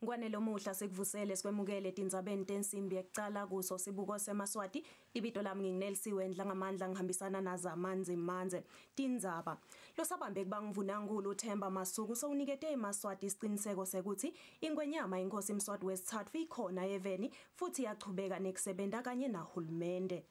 Ngwane lomuhla sikuvusele sikwemukele tindzabeni tensimbi yekucala kuso sibuko semaswati. Libito lami nginguNelsiwe Ndlangamandla, ngihambisana naZamanzi Manze. Tindzaba. Losabambe kubangvunankulu Themba Masuku sowunikete emaswati isiciniseko sekuthi ingwenyama inkosi Mswati wesithathu ikhona eveni futhi iyachubeka nekusebenta kanye nahulumende.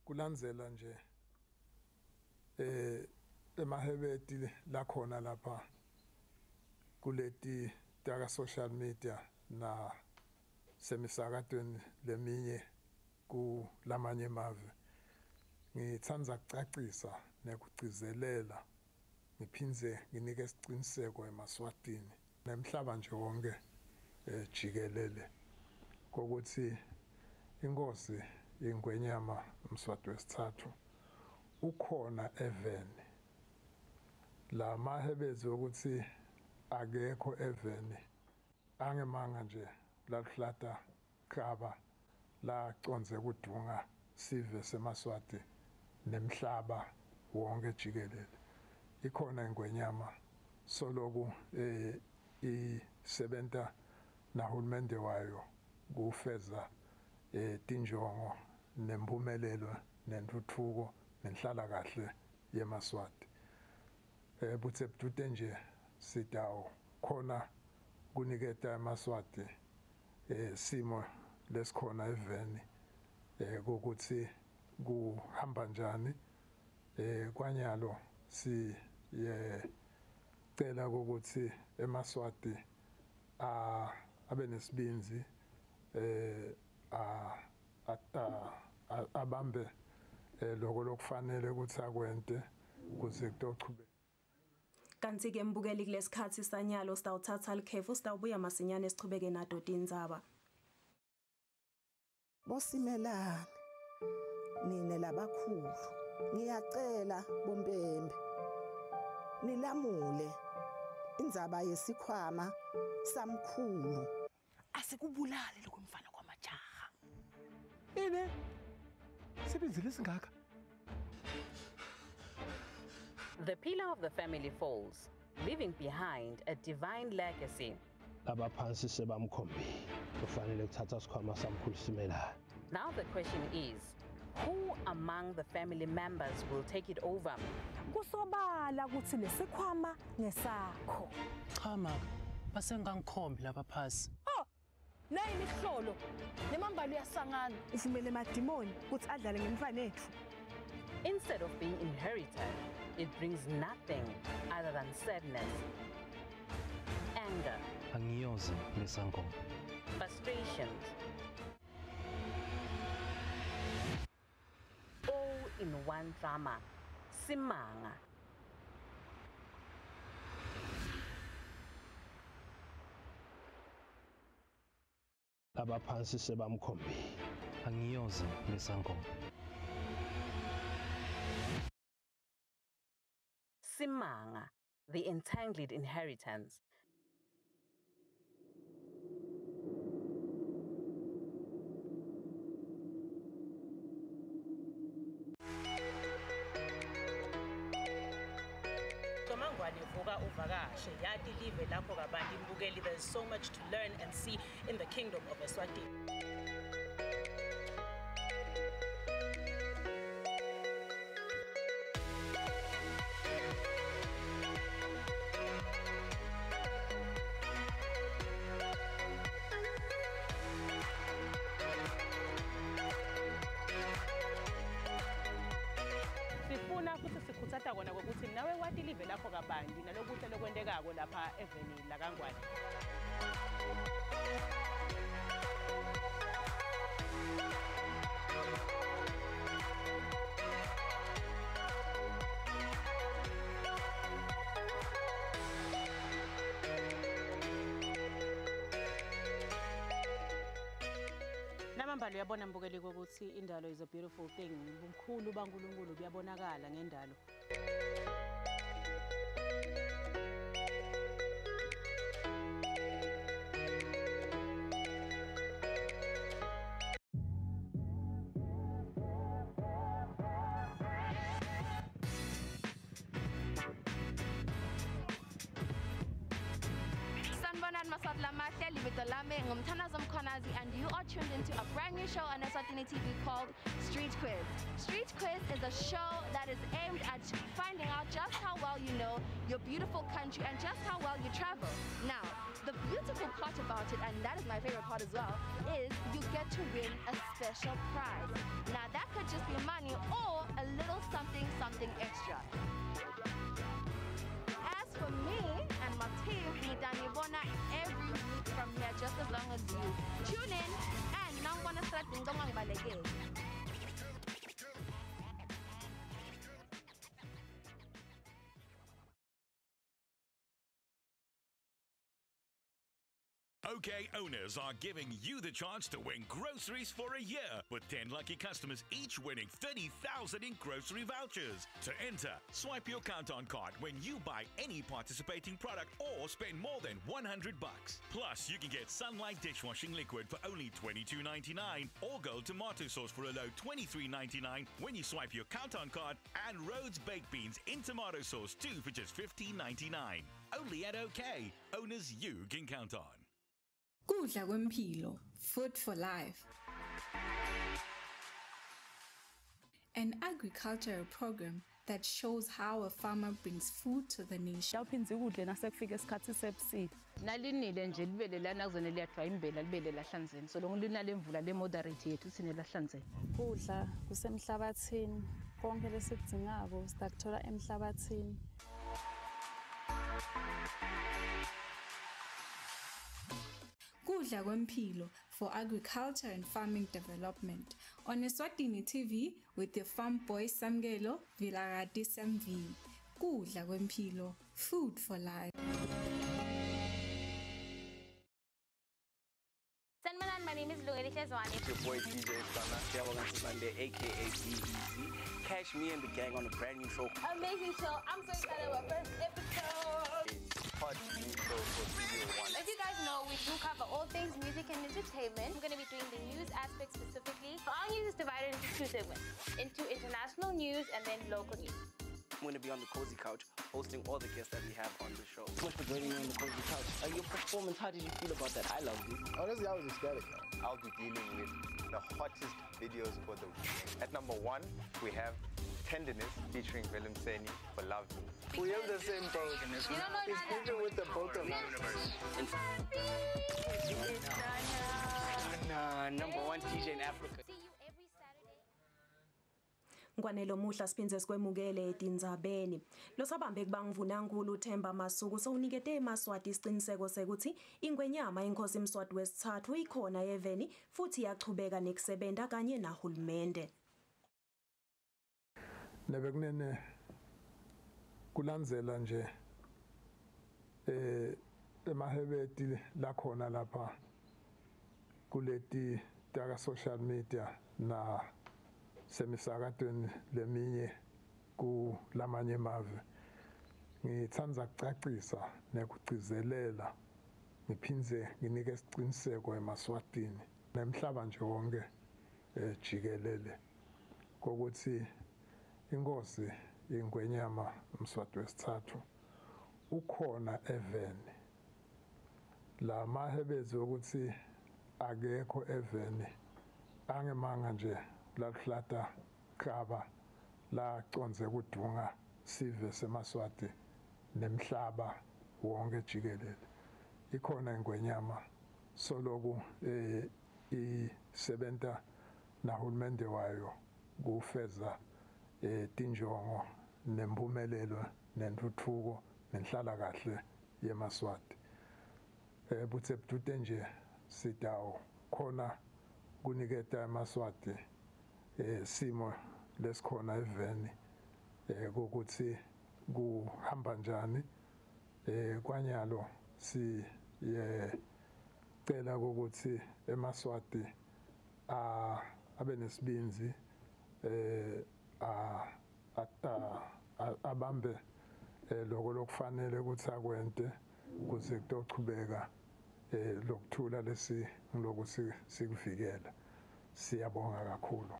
Kulandzela nje emahebeti lakhona lapha kuleti taka social media na semisakatweni leminye kulamanye mave, ngitsandza kucacisa nekugcizelela ngiphindze nginike isiciniseko emaswatini nemhlaba nje wonke jikelele kokuthi inkosi ingwenyama Mswati wesithathu ukhona eveni. La mahebezi ukuthi akekho eveni angemanga nje laluhlata klaba la conze kudunga sive semaswati nemhlaba wonke jikelele. Ikhona ingwenyama soloku isebenta nahulumende wayo kufeza tinjongo nempumelelo nentuthuko nenhlala kahle yemaswati. Butse budute nje sidawo khona kuniketa emaswati simo lesikhona eveni ukuthi kuhamba njani. Kwanyalo si cela ukuthi emaswati abe nesibinzi abambe lokho lokufanele ukuthi akwente kuze kutochubeka. Kanti ke mbukeli kulesikhathi sanyalo sitawuthatha likhefu, sitawubuya masinyane sichubeke nato tindzaba. Bosimelane nine labakhulu, ngiyacela bompembe nilamule indzaba yesikhwama samkhulu. Asikubulale lokumfana kwamajaha. Ine sebenzile singaka. The pillar of the family falls, leaving behind a divine legacy. Abaphansi sebamkhombile kufanele kuthatha sikhwama samkhulu Simelane. Now the question is, who among the family members will take it over? Kusobala ukuthi lesikhwama ngesakho. Cha maka, basengangikhombi lapha phasi. Oh, nayi imihlolo. Nemambalo uyasangana. Uvumele madimoni ukuthi adlale ngemfana ethu. Instead of being inherited, it brings nothing other than sadness, anger, angiyoze lesangoma, frustrations, all in one drama, Simanga. Abaphansi sebamkhombile angiyoze lesangoma. Simanga, the entangled inheritance. There's so much to learn and see in the kingdom of Eswatini. Sifuna futhi sikhutsata kona ukuthi nawe wati live lakho kabanti nalokuhle lokwentekako lapha eveni lakaNgwane. Nemambala uyabona mbukeli ukuthi indalo is a beautiful thing. Bukhulu baNkulunkulu buyabonakala ngendalo. Sanibonani Maswati lamahle, libito lami nguMthandazo Mkhwanazi, and you are tuned into a brand new show on Eswatini TV called Street Quiz. Street Quiz is a show that is aimed at finding out just how well you know your beautiful country and just how well you travel. Now, the beautiful part about it, and that is my favorite part as well, is you get to win a special prize. Now, that could just be money or a little something, something extra. As for me and my team, ngitanibona every week from here, just as long as you tune in and nangibona estradini ngingangibalekeli. OK owners are giving you the chance to win groceries for a year, with 10 lucky customers each winning 30,000 in grocery vouchers. To enter, swipe your Count-On card when you buy any participating product or spend more than $100. Plus, you can get Sunlight dishwashing liquid for only $22.99 or Gold tomato sauce for a low $23.99 when you swipe your Count-On card, and Rhodes baked beans in tomato sauce too for just $15.99. Only at OK, owners you can count on. Kudla kwemphilo, food for life. An agricultural program that shows how a farmer brings food to the nation. Yawuphinza ukudla nasekufika isikhathi sebusika. Nalinile nje libele lana kuzona liyadwa imbela libele lahlanzeni. So lonke linale mvula le moderate yethu sine lahlanzeni. Kudla kusemhlabathini, konke lesikudingako sitakuthola emhlabathini. Kudla kwemphilo for agriculture and farming development on Eswatini TV with the farm boy Samkelo Vilakati Samv. Kudla kwemphilo, food for life. Sanibonani, my name is Lungelihle Zwane. It's your boy DJ Sana, Siyabonga aka BEZ. Catch me and the gang on a brand new show. Amazing show. I'm so excited about first episode. It's hot new show for Studio One. As you guys know, we do cover all things music and entertainment. I'm going to be doing the news aspect specifically. Our news is divided into two segments, into international news and then local news. I'm going to be on the Cozy Couch, hosting all the guests that we have on the show. So much for joining me on the Cozy Couch. Your performance, how did you feel about that? I loved it. Honestly, I was ecstatic. I'll be dealing with the hottest videos for the week. At number 1, we have Tenderness featuring Willem Seni for Love Me. We have the same boat. You don't know He's featuring with the both of us. Nah, number 1 DJ in Africa. Ngwanelo muhla siphinze sikwemukele etindzabeni. Losabambe kubangvunankulu Themba Masuku sowunikete eMaswati isiqiniseko sekuthi ingwenyama inkosi Mswati wesithathu ikhona eveni futhi iyachubeka nekusebenta kanye nahulumende. Nebekunene kulandzela nje emahebeti lakhona lapha kuleti taka social media na semisakatweni leminye kulamanye emave. Ngitsandza kucacisa nekugcizelela ngiphindze nginike isiqiniseko eMaswatini nemhlaba nje wonke jikelele kokuthi inkosi ingwenyama Mswati wesithathu ukhona eveni. La mahebezi ukuthi akekho eveni angemanga nje laluhlata klaba lacondze kudunga sive seMaswati nemhlaba wonke jikelele. Ikhona ingwenyama soloku isebenta nahulumende wayo kufeza tinjongo nempumelelo nentuthuko nenhlala kahle yeMaswati. Butse budute nje sidawo khona kuniketa eMaswati simo lesikhona eveni ukuthi kuhamba njani. Kwanyalo si cela ukuthi eMaswati Abe nesibindzi abambe lokho lokufanele ukuthi akwente kuze kutochubeka lokuthula lesi ngiloku sikuvikela. Siyabonga kakhulu.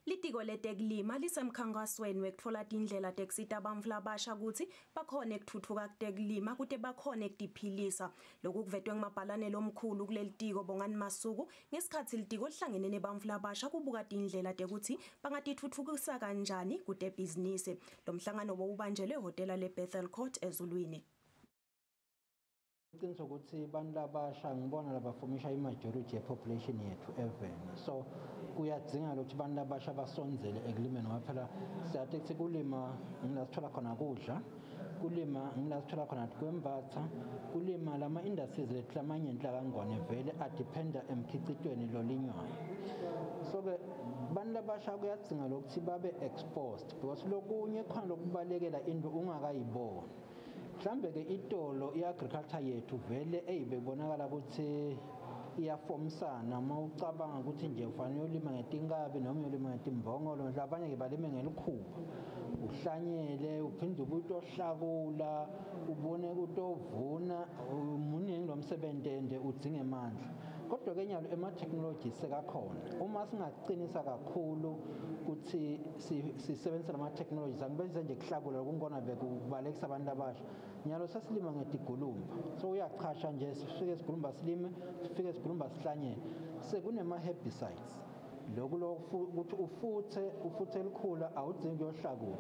Litiko letekulima lisemkhankasweni wekutfola tindlela tekusita bantfu labasha kutsi bakhone kutfutfuka kutekulima kute bakhone kutiphilisa. Loku kuvetwe ngumabhalane lomkhulu kuleli tiko Bongani Masuku ngesikhatsi litiko lihlangene nebantfu labasha kubuka tindlela tekutsi bangatitfutfukisa kanjani kutebhizinisi. Lo mhlangano bowubanjelwe ehhotela leBethel Court eZulwini. Iqiniso ukuthi abantu labasha ngibona labafomisha i-majority ye-population yethu eveni, so kuyadzinga ukuthi abantu labasha basondzele ekulimeni, ngoba phela siyati ukuthi kulima ngila sithola khona kudla, kulima ngila sithola khona kwembatha, kulima lama-industries lethu lamanyenti lakangwane vele adependa emkhicitweni lolinywayo. So-ke bantu labasha kuyadzinga lokuthi babe exposed, because lokunye khona lokubalekela into ungakayiboni. Mhlambe ke itolo i-agriculture yethu vele eyibebonakala ukuthi iyafomisana, uma ucabanga ukuthi nje ufanele uyolima ngetinkabi noma uyolima ngetimbongolo, labanye ke balime ngelikhuba, uhlanyele uphinde ubuye utohlakula, ubone utovuna, muningi lo msebenzi ende udzinga amandla. Kodwa ke nyalo ema-technologies sekakhona, uma singacinisa kakhulu ukuthi sisebenzise lama-technologies, angibenzise nje kuhlakula kungona bekubalekisa abantu abasha. Nyalo sesilima ngetigulumba, so uyachasha nje sifike sigulumba silime, sifike sigulumba sihlanyele. Sekunema-herbicides lokhu ukuthi ufuthe elikhula awudzingi kuyohlakula.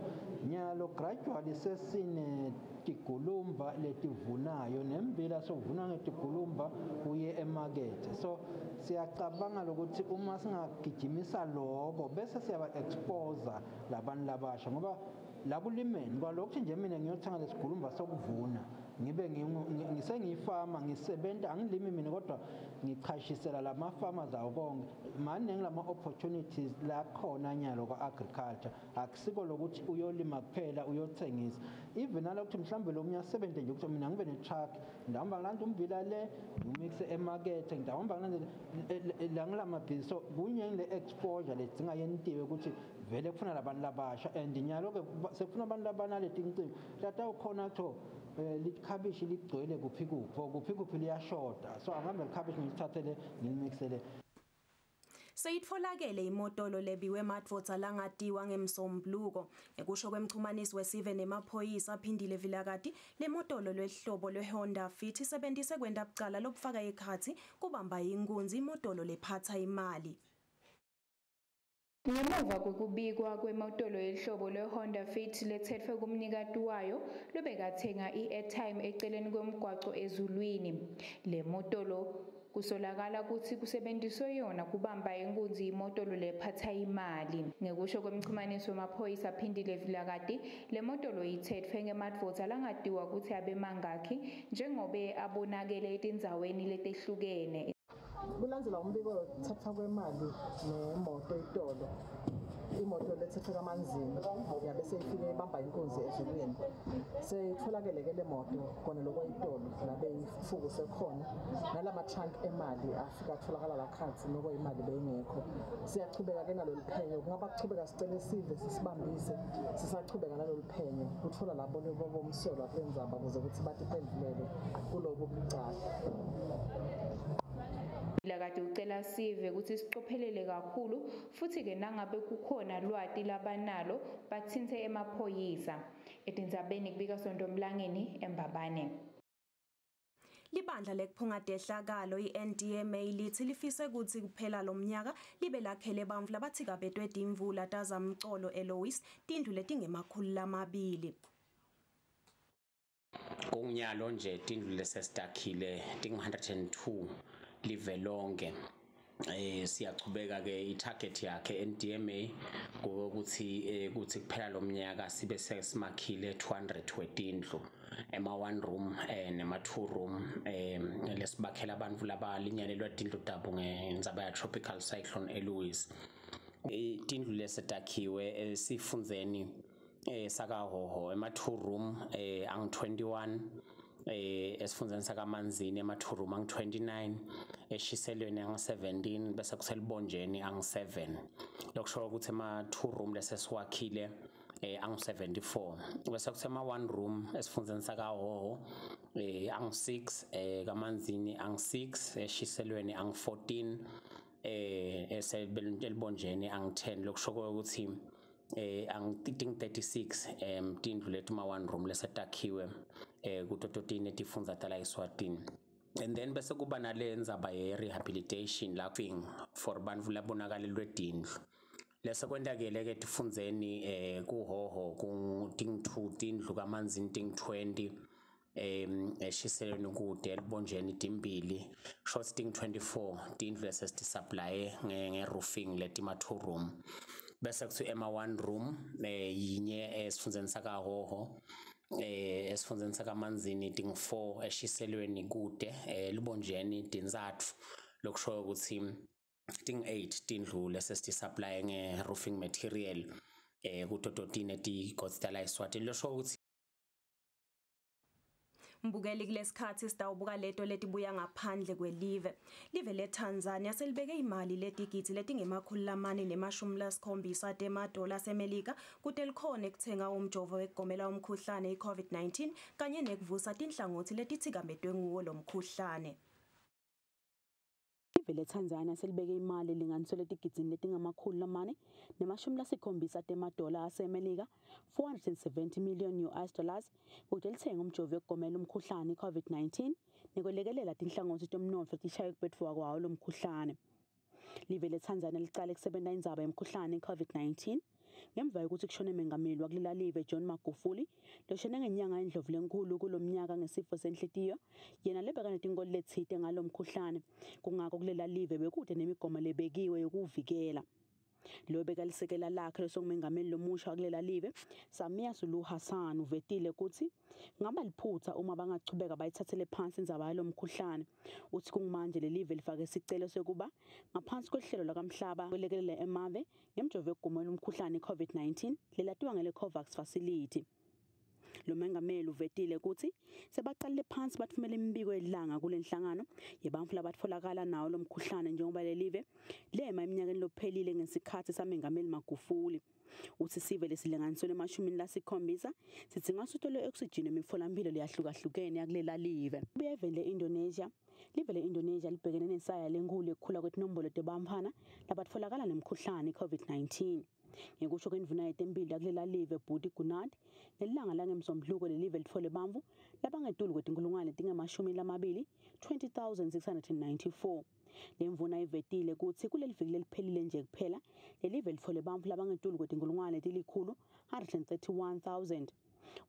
Nyalo gradually sesine tigulumba letivunayo nembila sovuna ngetigulumba uye emakethe. So siyacabanga lokuthi uma singagijimisa lokho bese siyaba expose labantu labasha, ngoba lakulimeni kwalokhu nje mina ngiyothenga lesigulumba sokuvuna ngibe ngisengiyifama ngisebenta, angilimi mina kodwa ngichashisela lama farmers awo konke. Maningi lama opportunities la khona nyalo kwa agriculture, akusiko lokuthi uyolima kuphela uyothengisa. Even nalokuthi mhlambe lo munye asebenze nje ukuthi mina ngibe ne truck ndihamba ngilanda ummbila le ngimixe emakethe, ndihamba ngilanda la ngilamabhizinisi. So kunye le exposure ledzinga yentiwe ukuthi vele kufuna labantu labasha, and nyalo ke sekufuna abantu labanaleti latawukhona kutho likhabishi ligcwele kuphi kuphi kuphi kuphi liyashoda, so angihambe likhabishi ngilithathele ngilimixele. Seyitfolakele imotolo lebiwe madvodza langatiwa ngemsombuluko. Ngekusho kwemchumanisi wesive nemaphoyisa Phindile Vilakati, le motolo lwehlobo lweHonda Fit isebentise kwenta bucala lobufaka ekhatsi kubamba inkunzi imotolo lephatha imali. Ngemuva kwekubikwa kwemotolo yehlobo lweHonda Fit letsetfwe kumnikati wayo lobekatsenga i-airtime eceleni kwemgwaco eZulwini. Le motolo kusolakala kutsi kusebentiswe yona kubamba inkunzi imotolo lephatha imali. Ngekusho kwemchumanisi wemaphoyisa Phindile Vilakati, le motolo itsetfwe ngemadvodza langatiwa kutsi abemangakhi njengobe abonakele etindzaweni letehlukene. Kulandzela umbiko wekuthathwa kwemali nemoto itolo, imoto lethethwe kaManzini yabe seyifike ibamba inkunzi eZulwini. Seyitholakele ke le moto kona lokwayitolo labe ifukuse khona, nalama trunk emali afika atholakala la khatsi noko imali beyingekho. Siyachubeka ke nalolu phenyo, kungaba kuchubeka sicele sive sisibambise sisachubeka nalolu phenyo kuthola labo bomsolwa kule ndzaba ukuze ukuthi batiphendvulele kulobu bucala. Vilakati ucela sive kutsi sicophelele kakhulu futsi-ke nangabe kukhona lwati labanalo batsintse emaphoyisa. Etindzabeni kubika Sonto Mlangeni eMbabane. Libandla lekuphunga tehlakalo i-NDMA lithi lifise kutsi kuphela lomnyaka libe lakhele bantfu labatsikabetwe timvula tazamcolo Eloise tindlu letingema-200. Kungunyalo nje tindlu lesesitakhile tingu-102 live lonke. Siyachubeka ke i-target yakhe NDMA ukuthi kuthi kuphela lomnyaka sibe sesimakhile 200 wetindlu ema 1 room nema 2 room lesibakhela abantu labalinyalelwa tindlu tabo ngendzaba ya tropical cyclone Eloise. Tindlu lesetakhiwe esifundzeni sakaHhohho ema 2 room ang 21 Esifundzeni sakaManzini ema-2 room angu-29, eShiselweni angu-17, bese kuseLubonjeni angu-7. Lokusho ukuthi ema-2 room lesesiwakhile angu-74, bese kuthi ema-1 room esifundzeni sakaHhohho angu-6, kaManzini angu-6, eShiselweni angu-14, eseLubonjeni angu-10. Lokusho ukuthi angiting 36 tindlu leti ma 1 room lesetakhiwe kuto totine tifundza tala eSwatini. And then bese kuba nale ndzaba ye rehabilitation laughing for bantfu labonakalelwe tindlu. Lese kwentakele ke tifundzeni, kuHhohho ku ting 2 tindlu, kaManzini ting 20, eShiselweni kude, eLubonjeni timbili, short ting 24 tindlu lesesiti-supply nge-roofing letima 2 room. Bese kuthi ema 1 room, yinye esifundzeni sakaHhohho, esifundzeni sakaManzini ting 4, eShiselweni kude, Lubonjeni tintsatfu. Lokusho ukuthi ting 8 tindlu lesesiti-supply nge-roofing material kuto totine tigodzi tala eSwatini. Losho ukuthi Mbukeli, kulesikhathi sitawubuka leto letibuya ngaphandle kwelive. Live leTanzania selibeke imali letigidzi letingama-470 temadola aseMelika kute likhone kuthenga umjovo wekugomela umkhuhlane i-COVID-19 kanye nekuvusa tinhlangothi letitsikametwe nguwo lo mkhuhlane. Live leTanzania selibeke imali elinganiselwe etigidzini letingama-470 temadola aseMelika, 470 million US dollars, kute litsenge umjovo wekugomela umkhuhlane i-COVID-19 nekwelekelela tinhlangothi temnotfo tishaye kubhedvuka kwawo lo mkhuhlane. Live leTanzania licale kusebenta indzaba yemkhuhlane i-COVID-19 ngemva kokuthi kushone mengameli wakulela live John Magufuli, loshone ngenyanga yeNdlovu lenkulu kulomnyaka ngesifo senhlitiyo, yena lebeka netinkolo letsite ngalo mkhuhlane. Kungako kulela live bekude nemigomo lebekiwe yokuvikela. Lo bekalisekela lakhe lesokumengameli lomusha wakulela live Samia Suluhu Hassan uvetile ukuthi ngaba liphutha uma bangachubeka bayithathele phansi indzaba yalo mkhuhlane. Uthi kungumanje lelive lifake isicelo sokuba ngaphansi kwehlelo lakamhlaba kwelekelela emave ngemjovo yokugomela umkhuhlane i-COVID-19 lelatiwa ngele COVAX Facility. Lo mengameli uvetile ukuthi sebaqalile phansi bathumela imibiko elanga kule nhlangano yebantfu labatfolakala nawo lo mkhuhlane, njengoba lelive lema eminyakeni lophelile ngesikhathi samengameli Magufuli. Uthi sive lesilinganiselwe emashumini lasikhombisa sidzinga usito lwe-oxygen emitholampilo leyahlukahlukene yakulela live. Buya eveni le-Indonesia. Live le-Indonesia libhekene nensaya lenkulu yekukhula kwetinombolo tebantfwana labatfolakala nemkhuhlane i-COVID-19. Ngekusho kwendvuna yetempilo yakulela live Budi Gunadi, ngelilanga langemsombuluko lelive litfole bantfu labangetulu kwetinkulungwane tingemashumi lamabili, 20,694. Lemvuna ivetile kutsi kuleli viki leliphelile nje kuphela lelive litfole bantfu labangetulu kwetinkulungwane tilikhulu, 131,000.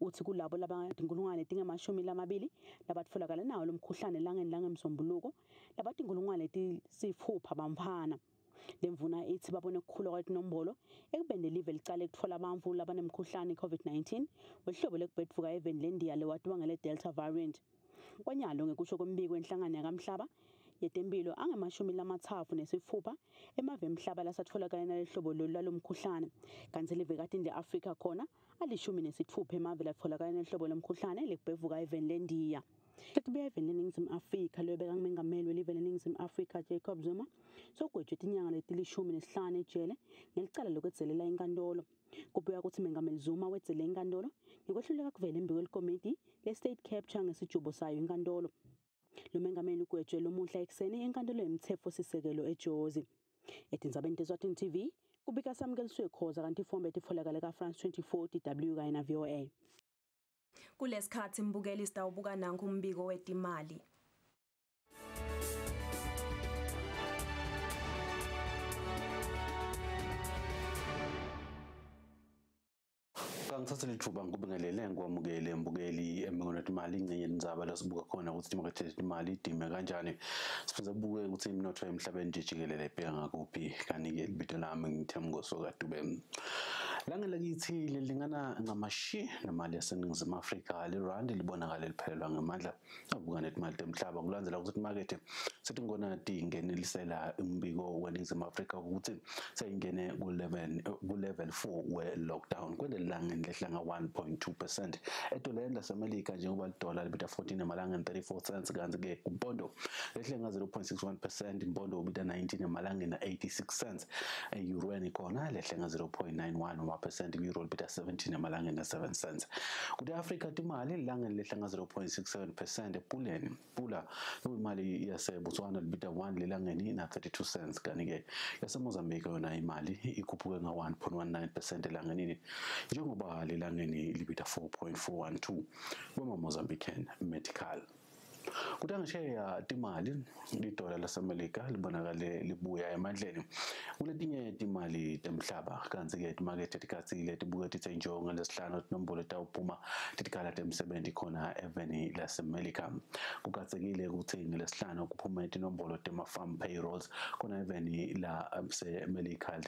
Uthi kulabo labatinkulungwane tingemashumi lamabili labatfolakala nawo lo mkhuhlane elangeni langemsombuluko, labatinkulungwane letisitfupha bamfana. Lemvuna ithi babone ukukhula kwetinombolo ekubeni lelive licale kutfola bantfu labanemkhuhlane i-COVID-19 wehlobo lekubhedvuka eveni leNdiya lewatiwa ngele-Delta variant. Kwanyalo, ngekusho kwembiko wenhlangano yakamhlaba yetempilo, angamashumi lamatsatfu nesitfupha emave emhlaba lasatfolakala nalehlobo lolu lalomkhuhlane, kantsi livekati le-Afrika khona ali-16 emave latfolakala nehlobo lomkhuhlane lekubhevuka eveni leNdiya. Letibuya eveni leNingizimu Afrika. Lobeka ngumengameli welive leNingizimu Afrika Jacob Zuma sogwetjwe tinyanga letilishumi nesihlanu ejele ngelicala lokwedzelela inkantolo. Kubika kutsi Mengameli Zuma wedzele inkantolo ngekwehluleka kuvela embi kwelikomiti le-State Capture ngesijubo sayo inkantolo. Lo mengameli ugwetjwe lomuhla ekuseni enkantolo yemtsetfosisekelo eJozi. Etindzabeni teSwatini TV kubika Samukelisiwe Khoza, kanti ifombe titfolakala ka-France 24, DW kanye na-VOA. Kulesikhathi mbukeli sitawubuka nanku umbiko wetimali. Ngithathe lithuba ngikubingelele, ngikwamukele mbukeli embikweni wetimali, ingcenye yendzaba la sibuka khona ukuthi timakethe tetimali time kanjani, siphindze sibuke ukuthi iminotfo emhlabeni nje jikelele ibheka ngakuphi. Kanti-ke libito lami ngithemkoso kaDube. Langelakithi lilingana ncamashi nemali yaseNingizimu Afrika lirandi libonakala liphelelwa ngemandla abuka netimali temhlaba kulandzela ukuthi imakethe setingona tingenelisela umbiko weNingizimu Afrika ukuthi seyingene ku-level 4 we-lockdown kwelelangeni lehla nga-1.2% edoleni laseMelika njengoba lidola libita 14 emalangeni 34 cents kanti-ke kumpondo lehle nga-0.61% impondo ubita 19 emalangeni 86 cents e-eurweni khona lehle nga-0.91 wama-percent i-euro libita 17 emalangeni 7 cents. Kude Afrika timali lilangeni lehla nga-0.67% epuleni pula imali yaseBotswana libita 1 lilangeni na 32 cents kanti-ke yaseMozambique yona imali ikhuphuke nga-1.19% elangenini njengoba lilangeni libita 4.412 wema-Mozambican Metical. Kutangisheya timali lidola laseMelika libonakale libuya emandleni kuletinye timali temhlaba kantsi-ke timakethe tikatsile tibuke titse njongo lesihlanu tinombolo tawuphuma titikhala temsebenti khona eveni laseMelika. Kukatsekile kutsi ngelesihlanu kuphume tinombolo tema-farm payrolls khona eveni laseMelika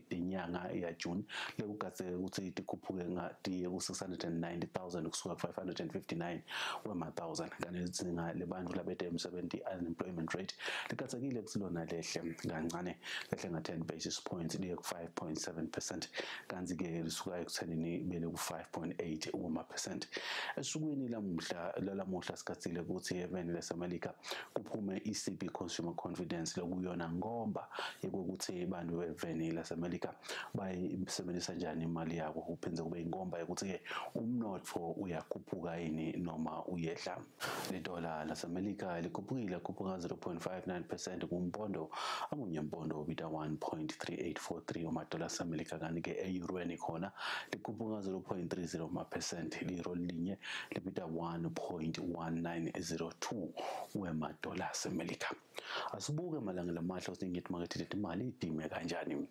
tinyanga ya June lekukatseke kutsi tikhuphuke tiye ku-690,000 kusuka ku-559 wema-thousand kanti lizinga lebantu labete emsebenti unemployment rate likatsekile kutsi lona lehle kancane lehle nga-10 basis points liye ku-5.7% kantsi-ke lisuka ekuthenini bele ku-5.8 wama-percent. Esukwini lalamuhla sikatsile kutsi eveni laseMelika kuphume i-CB Consumer Confidence lokuyona ngomba yokuthi bantu eveni laseMelika bayisebenzisa njani imali yabo kuphindze kube ingomba yokuthi-ke umnotfo uyakhuphuka yini noma uyehla. Lidola laseMelika likhuphukile khuphuka 0.59% kumpondo amunye mpondo ubita 1.3843 wamadola aseMelika kanti-ke e-eurweni khona likhuphuka 0.30 percent liro linye libita 1.1902 wemadola aseMelika. Asibuke malanga lamahle ukuthi ngithi letimali idime kanjani.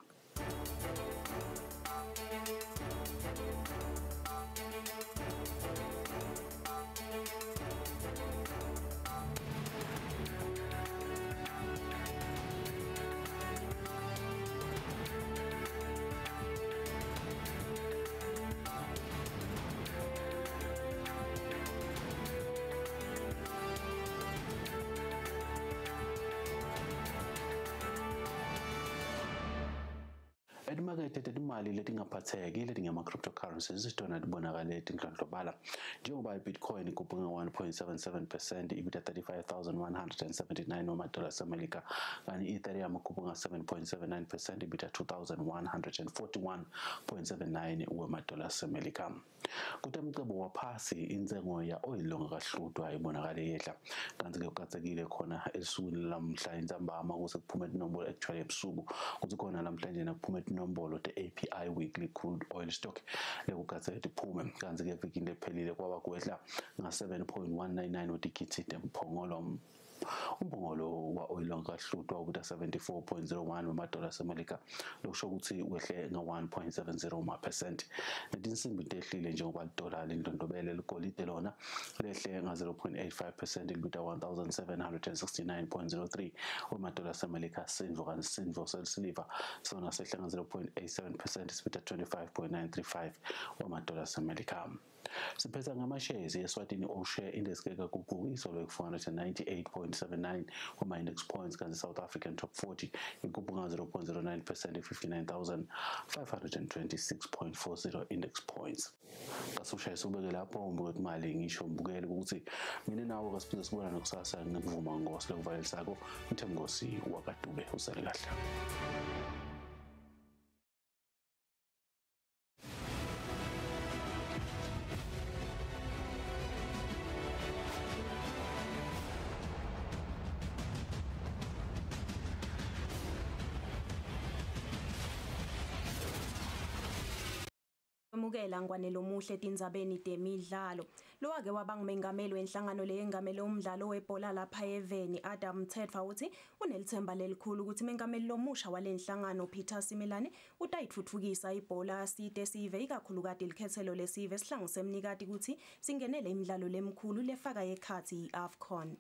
Etimakethe tetimali letingaphatheki letingema-cryptocurrencies tona tibonakale tinhlonhlobala njengoba i-Bitcoin ikhuphuke nga-1.77% ibita 35,179 wamadola aseMelika kanti i-Ethereum ikhuphuke nga-7.79% ibita 2,141.79 wemadola aseMelika. Kutemcebo waphasi intsengo ya oil longakahlutwa ibonakale yehla kanti-ke kukatsekile khona esukwini lamhla intsambama kuse kuphume tinombolo actually ebusuku kutsi khona namhlanje nakuphume tinombolo te-API weekly crude oil stock lekukatseke tiphume kanti-ke evikini lephelile kwaba kwehla nga-7.199 wetigidzi temphongolo. Umphongolo wa-oil ongakahlutwa ubita 74.01 wemadola aseMelika lokusho ukuthi wehle nga-1.70 ma-percent. Netinsimbi tehlile njengoba lidola lindlondlobele ligolide lona lehle nga-0.85% libita 1769.03 wemadola aseMelika sindvo kanti sindvo selisiliva sona sehle nga-0.87% sibita 25.935 wemadola aseMelika. Siphetha ngamashares eSwatini All Share Index ke kakhuphuka izolo ku-498.79 kuma-index points kanti South African Top 40 ikhuphuka nga-0.09% ku-59,526.40 index points. Kasushayisa ubeke lapho umbuke imali ngisho mbukeli ukuthi mina nawe kasiphinde sibonane kusasa ngikuvuma ngosi lokuvalelisako Mthemnkosi wakaDube usale kahle. Mukela ngwanelo muhle tindzabeni temidlalo. Lowake waba ngumengameli wenhlangano leyengamele umdlalo webhola lapha eveni Adam Mthethwa uthi unelithemba lelikhulu ukuthi mengameli lomusha walenhlangano Peter Simelane utayithuthukisa ibhola site sive ikakhulukati likhethelo lesive sihlangu semnikati ukuthi singenele imidlalo lemkhulu lefaka ekhathi iAFCON.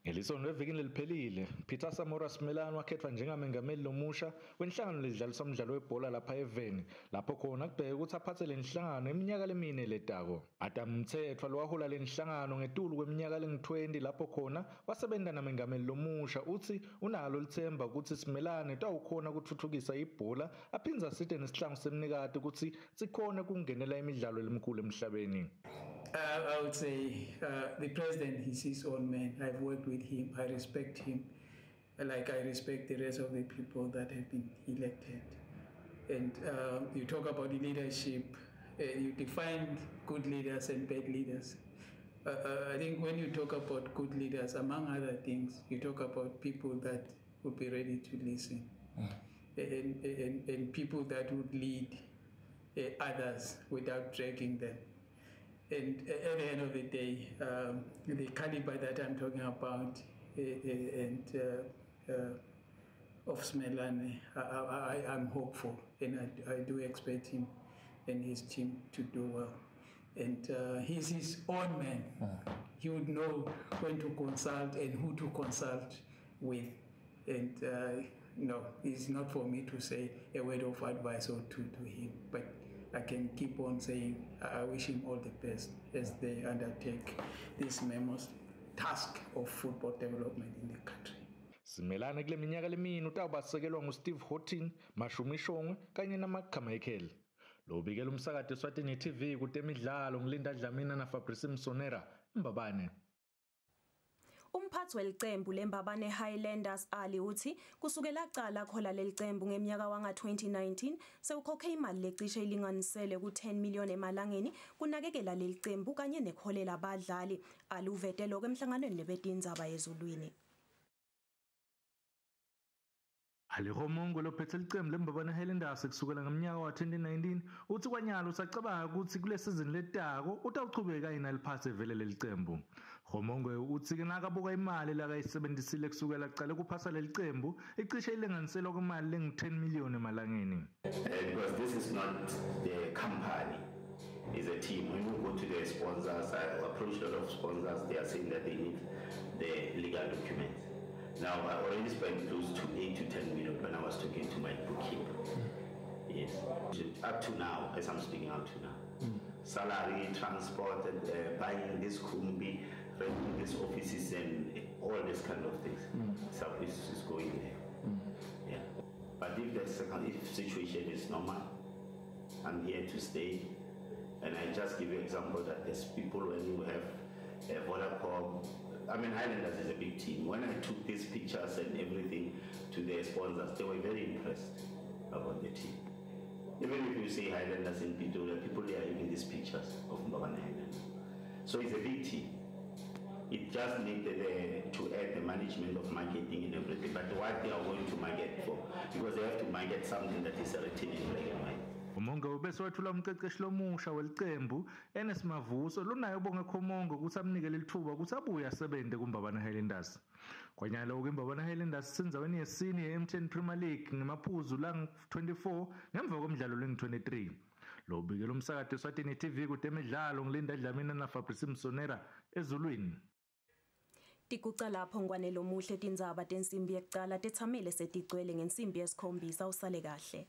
Ngelisonto evikini leliphelile, Peter Samora Simelane wakhethwa njengamengameli lomusha wenhlangano ledlalisa umdlalo webhola lapha eveni, lapho khona kubheke ukuthi aphathe le nhlangano iminyaka lemine letako. Adam Mthethwa lowahola le nhlangano ngetulu kweminyaka lengu-20 lapho khona wasebenza namengameli lomusha uthi unalo lithemba ukuthi Simelane tawukhona kuthuthukisa ibhola aphindze asite nesihlangu semnikati ukuthi sikhone kungenela imidlalo lemkhulu emhlabeni. I would say the president is his own man. I've worked with him. I respect him, like I respect the rest of the people that have been elected. And you talk about the leadership. You define good leaders and bad leaders. I think when you talk about good leaders, among other things, you talk about people that would be ready to listen, and people that would lead others without dragging them. And at the end of the day, the caliber that I'm talking about and of Simelane, I'm hopeful, and I do expect him and his team to do well. And he's his own man. He would know when to consult and who to consult with. And no, it's not for me to say a word of advice or two to him, but I can keep on saying I wish him all the best as they undertake this mammoth task of football development in the country. Simelane kule minyaka lemine utawubasekelwa nguSteve Houghton, Mashumi Shongwe kanye naMark Carmichael. Lobikela umsakato Eswatini TV kutemidlalo ngilinda Dlamini na Fabrice Msonera, Mbabane. Umphathi welicembu leMbabane Highlanders Ali uthi kusukela aqala khola lelicembu ngeminyaka wanga-2019 sewukhokhe imali lecishe ilinganisele ku-10 million emalangeni kunakekela lelicembu kanye nekholela abadlali. Ali uvete lokho emhlanganweni nebetindzaba ezulwini. Ali Homongo lophethe licembu leMbabane Highlanders kusukela ngomnyaka wa-2019 uthi kwanyalo usacabanga ukuthi kule season letako utawuchubeka yena aliphathe vele lelicembu. Homongo uthi ke nakabuka imali lakayisebenzisile kusukela aqale kuphasa lelicembu icishe ilinganiselwa kwimali lengu-10 million emalangeni. Because this is not the company, it's a team. When you go to the sponsors, I approached a lot of sponsors, they are saying that they need the legal documents. Now, I already spent close to 8 to 10 million when I was talking to my bookkeeper. Yes. Up to now, as I'm speaking up to now. Salary, transport, and buying this kumbi, renting these offices, and all these kind of things. So it's going there. Yeah. But if the second, if situation is normal, I'm here to stay. And I just give you example that there's people when you have Vodacom. I mean, Highlanders is a big team. When I took these pictures and everything to their sponsors, they were very impressed about the team. Even if you see Highlanders in Pretoria, people they are using these pictures of Mbabane Highlanders. So it's a big team. It just needed to add the management of marketing and everything, but what they are going to market for, because they have to market something that is written in black and white. Umongo ubese wethula umqeqeshi lomusha welicembu Enes Mavuso lonayo ubonge Khomongo ukuthi amnikele lithuba ukuthi abuye asebenze kuMbabane Highlanders. Kwanyalo ke iMbabane Highlanders isenzaweni yesine ye-MTN Premier League ngemaphuzu lang-24 ngemva komdlalo lengu-23. Lo bikela umsakato Eswatini TV kutemidlalo ngilinda Dlamini na Fabrice Msonera ezulwini. Tiguca lapho ngwane lomuhle tindzaba tensimbi yekucala tethamele setigcwele ngensimbi yesikhombisa usale kahle.